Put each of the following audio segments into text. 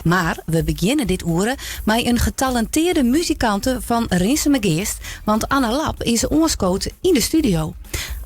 Mar we begjinne dit oere mei in getalentearde muzikante fan Rinsumageast, want Anna Lap is oanskood yn de studio.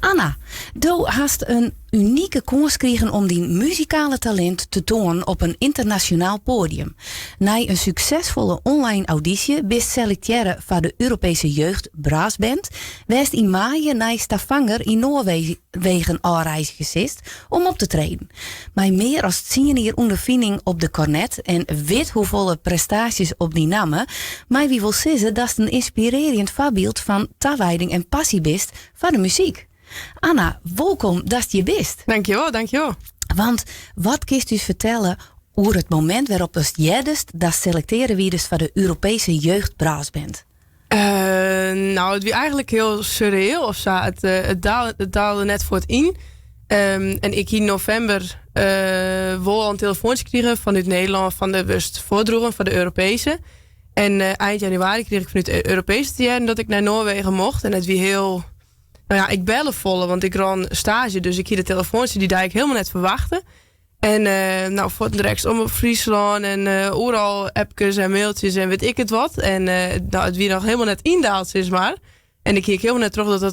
Anna, do hast in unike kâns krigen om dyn muzikale talint te toanen op in ynternasjonaal poadium. Nei in suksesfolle online audysje bist selektearre foar de Europese Jeugd Brassband, wêr'tst yn maaie nei Stavanger yn Noarwegen ôfreizgje silst om op te treden. Mei mear as tsien jier ûnderfining op de kornet en withoefolle prestaasjes op dyn namme, meie wy wol sizze datst in ynspirearjend foarbyld fan tawijding en passy bist foar de muzyk. Anna, wolkom datst hjir bist. Dankjewol, dankjewol. Want wat kinst ús fertelle oer it momint wêrop't datst heardest datst selektearre wiest foar de Europese Jeugd Brassband? No, it wie eigentlik hiel surreëel of sa. It daalde net fuort yn. En ik hie yn novimber wol al in telefoantsje krigen fanút Nederlân fan do wurdst foardroegen foar de Europese. En ein januari krige ik fanút de Europese te hearren dat ik nei Noarwegen mocht. En it wie hiel, no ja, ik belle folle, want ik rûn staazje. Dus ik hie de telefoantsje dy dei ek hielendal net ferwachte. En no, fuortendaliks Omrop Fryslân en oeral appkes en mailtsjes en wit ik it wat. En no, it wie noch hielendal net yndaald, sis mar. En ik hie ek hielendal net troch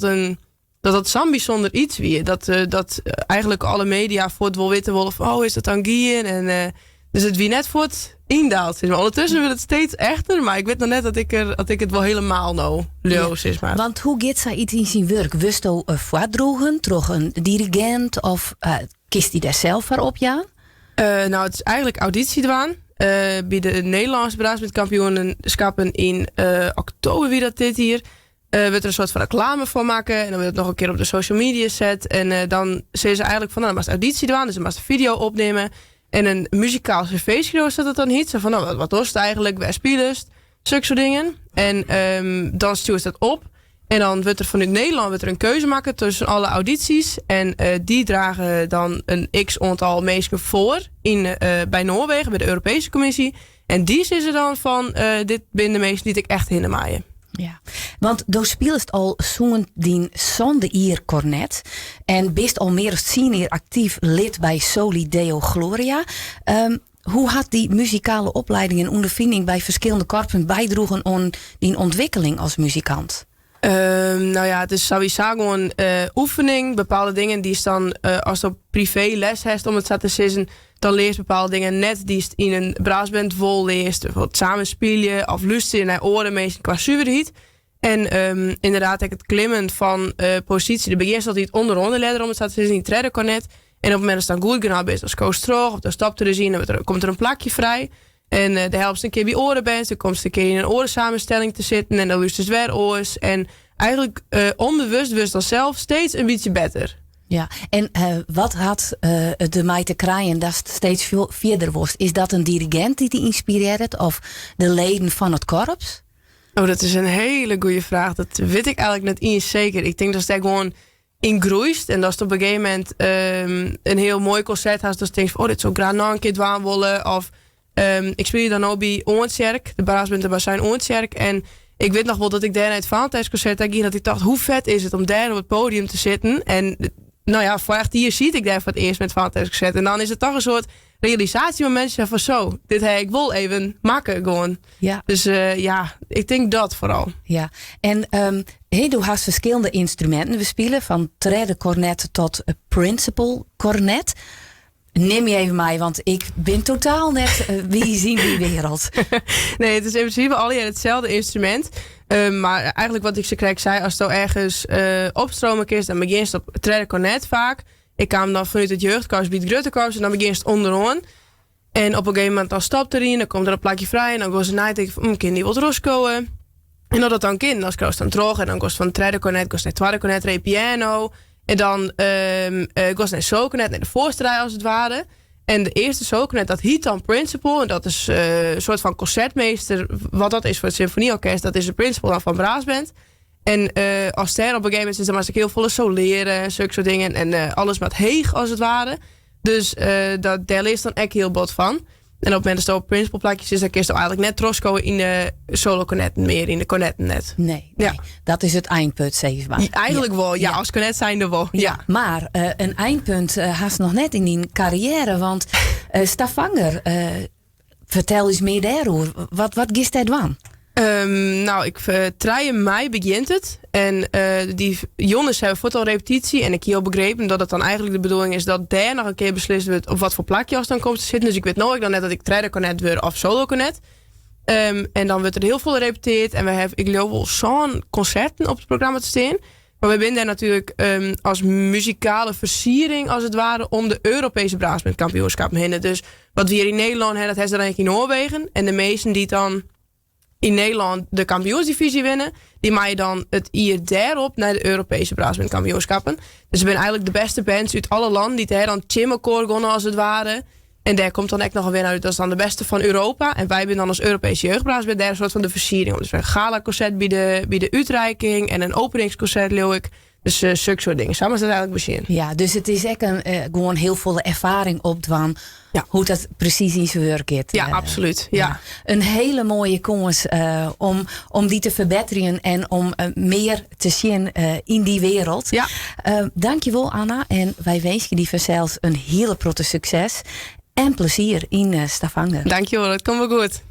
dat dat sa'n bysûnder yts wie. Dat eigentlik alle media fuort wol witte wolle fan, oh, is dat dan gien? En dus it wie net fuort yndaald, sis mar. Undertusken wurdt it steeds echter, mar ik wit noch net dat ik it wol hielendal no leau, sis mar. Want hoe giet sayts yn syn wurk? Wurdsto foardroegen troch in dirigint of kinst dy dêr sels foar opjaan? No, it is eigentlik audysje dwaan. By de Nederlânske brassbandkampioenskippen yn oktober wie dat dit jier. Wurdt der in soart fan reklame foar makke en dan wurdt it noch in kear op de social media set. En dan sizze se eigentlik fan, no, dan moatst audysje dwaan, dus dan moatst in fideo opnimme. En in muzikaal cv skriuwe, sa't it dan hjit. Sa fan, no, wat dochst eigentlik, wêr spilest, sokke soart dingen. En dan stjoerst dat op. En dan wurdt der fanút Nederlân wurdt der in keuze makke tusken alle audysjes. En dy drage dan in x oantal minsken foar by Noarwegen, by de Europese Kommisje. En dy sizze dan fan, dit binne de minsken dy't ek echt hinne meie. Ja, want do spilest al sûnt dyn sânde jier kornet en bist al mear as tsien jier aktyf lid by Soli Deo Gloria. Hoe hat dy muzikale oplieding en ûnderfining by ferskillende korpsen bydroegen oan dyn ûntwikkeling as muzikant? No ja, it is sawiesa gewoan oefening. Bepaalde dingen dy'tst dan ast op privé les hast, om it sa te sizzen, dan learst bepaalde dingen net dy'tst yn in brassband wol learst. Bijvoorbeeld samen spylje of lústerje nei oare minsken kwa suverheid. En ynderdaad ek it klimmen fan posysje. Do begjinst altyd ûnderoan de ledder, om it sa te sizzen, yn it tredde kornet. En op it momint datst dan goed genôch bist, dan skost troch of dan stapt der ris ien, dan komt der in plakje frij. En dêr helpst in kear by oare bands, dan komst in kear yn in oare samenstelling te sitten en dan lústerst wer oars. En eigentlik ûnbewust wurdst dan sels steeds in bytsje better. Ja, en wat hat it dermei te krijen datst steeds fierder wurdst? Is dat in dirigint dy't dy ynspirearret of de leden fan it korps? Oh, dat is in hiele goede fraach. Dat wit ik eigentlik net iens seker. Ik tink datst dêr gewoan yn groeist en datst op in gegeven momint in hiel moai konsert hast, datst tinkst, oh, dit soe ik graach noch in kear dwaan wolle. Of ik spylje dan no by Oentsjerk, de Brassband de Bazuin Oentsjerk. En ik wit noch wol dat ik dêr nei it Valentijnskonsert ta gie, dat ik tocht, hoe fet is it om dêr op it poadium te sitten. En no ja, foarich jier siet ik dêr foar it earst mei it Valentijnskonsert. En dan is it toch in soart realisatiemomintsje fan so, dit ha ik wol even makke gewoan. Dus ja, ik tink dat foaral. Ja, en hey, do hast ferskillende ynstruminten bespile, fan tredde kornet tot principal kornet. Nim my even mei, want ik bin totaal net wiis yn dy wereld. Nee, it is yn prinsipe allegear itselde ynstrumint. Mar eigentlik wat ik sakrekt sei, asto ergens opstrome kinst, dan begjinst op tredde kornet faak. Ik kaam dan fanút it jeugdkorps by it grutte korps en dan begjinst ûnderoan. En op in gegeven momint dan stapt der ien, dan komt der in plakje frij en dan gean se neitinken fan, kin dy wol trochskowe? En as dat dan kin, dan skowst dan troch en dan giest fan tredde kornet, giest nei twadde kornet, repiano. En dan giest nei solokornet, nei de foarste rij as it ware. En de earste solokornet, dat hjit dan principal. En dat is in soart fan konsertmeester. Wat dat is foar it symfonieorkest, dat is de principal dan fan brassband. En as dêr op in gegeven momint is, dan moatst ek hiel folle soleare en sokke soart dingen. En alles moat heech as it ware. Dus dêr learst dan ek hiel bot fan. En op it momint datsto op principal plakje sitst, dan kinsto eigentlik net trochskowe yn de solo kornetten mear, yn de kornetten net. Nee, nee. Dat is it einpunt, sis mar. Eigentlik wol, ja, as kornet zijnde wol. Ja. Mar in einpunt hast noch net yn dyn karriêre, want Stavanger. Fertel ús mear dêroer. Wat, wat giest dêr dwaan? Nou, ik, 3 mei begjint it. En dy jûns ha we fuort al repetysje. En ik hie al begrepen dat it dan eigentlik de bedoeling is dat dêr noch in kear beslist wurdt op watfoar plak je dan komt te sitten. Dus ik wit no ek noch net dat ik tredde kornet wurd of solo kornet. En dan wurdt der hiel folle repetearre. En we hawwe, ik leau wol sân konserten op it programma te stean. Mar wy binne dêr natuerlik as muzikale fersiering, as it ware, om de Europeeske brassbandkampioenskippen hinne. Dus wat wy hjir yn Nederlân ha, dat ha se dan ek yn Noarwegen. En de minsken dy't dan yn Nederlân de kampioensdivyzje winne, dy meie dan it jier dêrop nei de Europeeske brassbandkampioenskippen. Dus it binne eigentlik de bêste bands út alle lannen dy't dêr dan tsjin elkoar gean, as it ware. En dêr komt dan ek noch in winner út, dat is dan de bêste fan Europa. En wy binne dan as Europeeske jeugdbrassband dêr in soart fan de fersiering. Dus in galakonsert by de útrikking en in openingskonsert, leau ik. Dus sokke soart dingen. Sa moatst it eigentlik besjen. Ja, dus it is ek gewoan hiel folle erfaring opdwaan. Hoe't dat presys yn syn wurk giet. Ja, absolút. Ja. In hiele moaie kâns om dy te ferbetterjen en om mear te sjen yn dy wereld. Dankjewol, Anna. En wy winskje dy fansels in hiele protte sukses en plezier yn Stavanger. Dankjewol, it komt wol goed.